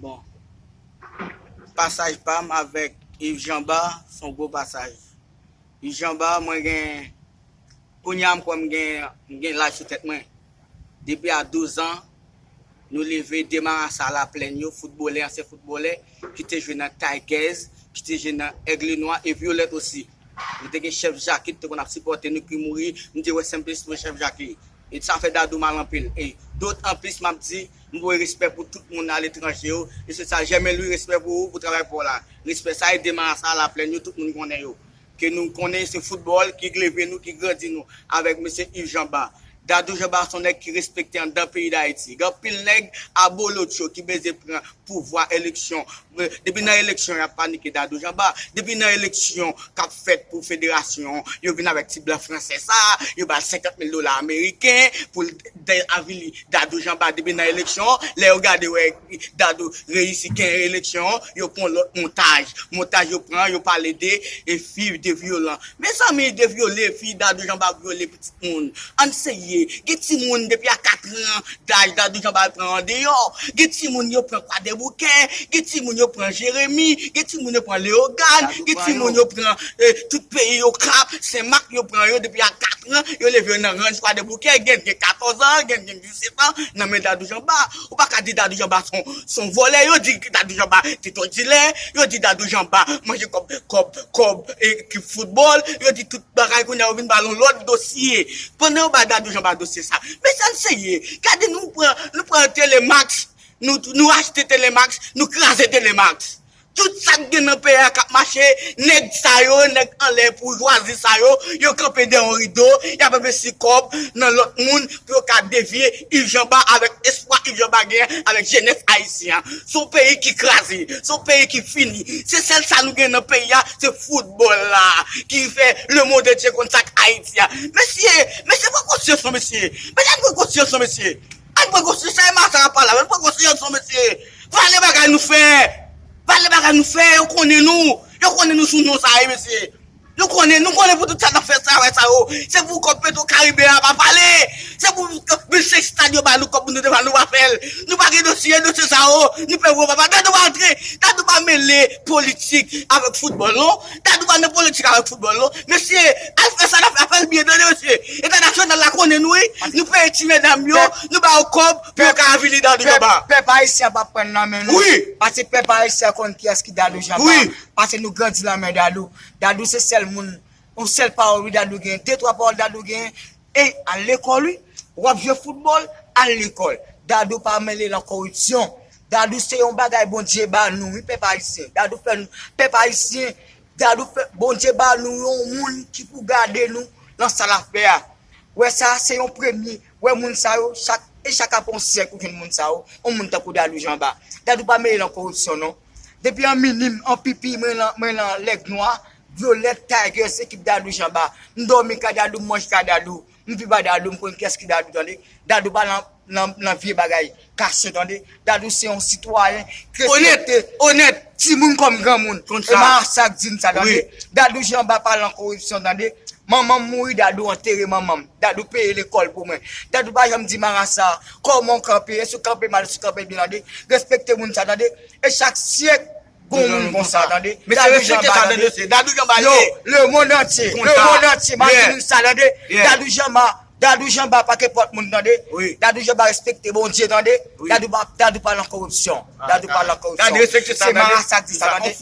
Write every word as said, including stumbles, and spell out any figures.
Bon, pasaj pa m avèk Yves Jean Bart, se yon gwo pasaj. Yves Jean Bart, mwen gen, kounye a m kwè m gen, m gen laj sou tèt mwen. Depi a douz an, nou leve de marasa Laplèn yo, foutbolè, ansyen foutbolè, ki te jwe nan Tigers, ki te jwe nan Aigle Noir e Violet osi. Nou te gen Chèf Jackie, ki te konn ap sipòte nou, ki mouri, m te wè senplis pou Chèf Jackie. E sa fè Dadou mal anpil. E dòt anplis, m ap di, m voye respè pou tout moun aletranje yo. E se sa, Jèmen Lwi, respè pou ou, pou travay pa w la. Respè sa, e de marasa Laplèn yo, tout moun konnen yo. Ke nou konnen se foutbòl ki leve nou, ki grandi nou, avèk mesye Yves Jean Bart. Dadou Jean Bart se yon nèg ki respekte anndan peyi Dayiti. Gen anpil nèg abolotcho ki bezwen pran pouvwa, eleksyon. Depi nan eleksyon, y ap panike Dadou Jean Bart. Depi nan eleksyon k ap fèt pou federasyon, yo vin avèk ti blan fransè sa, yo ba l senkant mil dola ameriken pou l avili Dadou Jean Bart. Depi nan eleksyon, lè yo gade wè Dadou reyisi genyen eleksyon, yo pran lòt montaj. Montaj yo pran, yo pale de, e fi de vyolan. Mezanmi, de vyole, fi Dadou Jean Bart vyole pitit moun. Ann serye, gen timoun depi a kat an daj Dadou Jean Bart pran andeyò. Gen timoun yo pran Kwadèboukè, gen timoun yo pran Jeremi, gen timoun yo pran Leyogàn, gen timoun yo pran, eh, tout peyi yo, Kap, Senmak, yo pran yo depi a kat an, yo leve yo nan ranj Kwadèboukè, gen gen katòz an, gen gen disèt an, nan men Dadou Jean Bart. Ou pa ka di Dadou Jean Bart se yon, se yon vòlè, yo di Dadou Jean Bart se yon dilè, yo di Dadou Jean Bart manje kòb, kòb, kòb, eh, ki foutbòl, yo di tout bagay, kounye a yo vin ba l yon lòt dosye. Pandan yo ba Dadou Jean Bart dosye sa. Mesye, ann serye. Gade, nou pran, nou pran Telemax, nou, nou achte Telemax, nou kraze Telemax. Tout sa k gen nan peyi a k ap mache, nèg sa yo, nèg anlè boujwazi sa yo, yo kanpe dèyè yon rido, y ap envesti kòb nan lòt moun pou yo ka devye Yves Jean Bart avèk espwa Yves Jean Bart genyen avèk jenès ayisyen an. Se yon peyi ki kraze, se yon peyi ki fini. Se sèl sa nou gen nan peyi a, se foutbòl la ki fè lemonn antye konn sa k Ayiti a. Mesye, mesye, pran konsyans non, mesye. Mesye, ann pran konsyans non, mesye. Ann pran konsyans, sa e Masara pale la, ann pran konsyans non, mesye. Pale bagay nou fè. Pale bagay nou fè, yo konnen nou. Yo konnen nou sou non sa ye, mesye. Nou konnen, nou konnen pou tout sa n ap fè travay sa yo. Se pou kòb Petro Karibe a pa pale. Se pou mil senk estad yo ba nou kòb pou nou te ba nou pa fè l. Nou pa gen dosye, dosye sa yo. Nou pè gwo papa. Dadou pa antre, Dadou pa mele politik avèk foutbòl non. Dadou pa nan politik avèk foutbòl non. Mesye, al fè sa n ap fè, fè l byen tande mesye. Entènasyonal la konnen nou wi. Nou peye ti medam yo, nou ba yo kòb pou yo ka avili Dadou Jean Bart. Pèp ayisyen p ap pran nan men nou. Wi. Paske pèp ayisyen konn kiyès ki Dadou Jean Bart. Wi. Paske nou grandi nan men Dadou. Dadou se sèl moun, yon sèl pawòl wi Dadou gen, de twa pawòl Dadou gen. E al lekòl wi. W ap jwe foutbòl, al lekòl. Dadou pa mele nan koripsyon. Dadou se yon bagay Bondye ba nou wi pèp ayisyen. Dadou fè nou, pèp ayisyen, Dadou fè, Bondye ba nou yon moun ki pou gade nou nan sa l ap fè a. Wè sa, se yon premye. Wè moun sa yo, chak, e chak apre yon syèk ou jwenn moun sa yo, yon moun tankou Dadou Jean Bart. Dadou pa mele nan koripsyon non. Depi an minim, an pipi, mwen nan, mwen nan Lèg Nwa, Vyolèt, Tigers, ekip Dadou Jean Bart. M dòmi kay Dadou, m manje kay Dadou. M viv ak Dadou, m konn kiyès ki Dadou tande. Dadou pa nan, nan, nan vye bagay kache tande. Dadou se yon sitwayen ki respekte timoun kòm granmoun. E Marasa k di m sa tande. Dadou Jean Bart pa nan koripsyon tande. Manman m mouri, Dadou antere manman m. Dadou peye lekòl pou mwen. Dadou pa janm di Marasa kòman w kanpe, èske w kanpe mal, èske w kanpe byen tande. Respekte moun sa tande. E chak syèk gon moun konsa tande. Mesye, respekte sa tande mesye. Dadou Jean Bart yo, lemonn antye, lemonn antye, Matinik sa tande. Dadou Jean Bart, Dadou Jean Bart pa kenpòt moun tande. Dadou Jean Bart respekte Bondye tande. Dadou pa, Dadou pa nan koripsyon. Dadou pa nan koripsyon. Se Marasa k di sa tande.